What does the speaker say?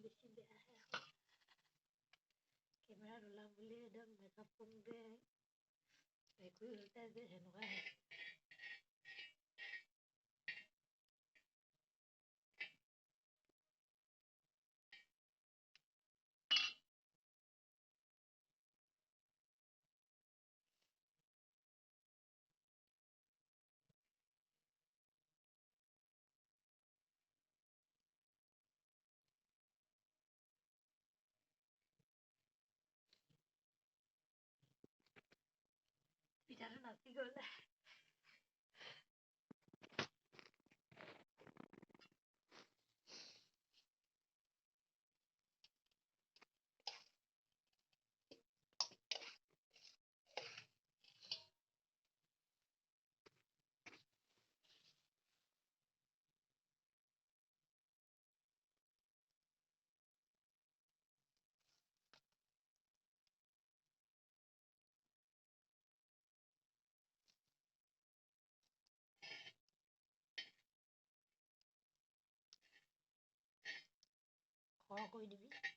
বেছি বেয়াহে হয়। কেমেৰাত ওলাম বুলি একদম মেকআপ কৰোঁতে ভেঁকুৰি ওলোটাই যে সেনেকুৱা হৈছে। পিঠাটো নাচি গ'ল। খৰ কৰি দিবি।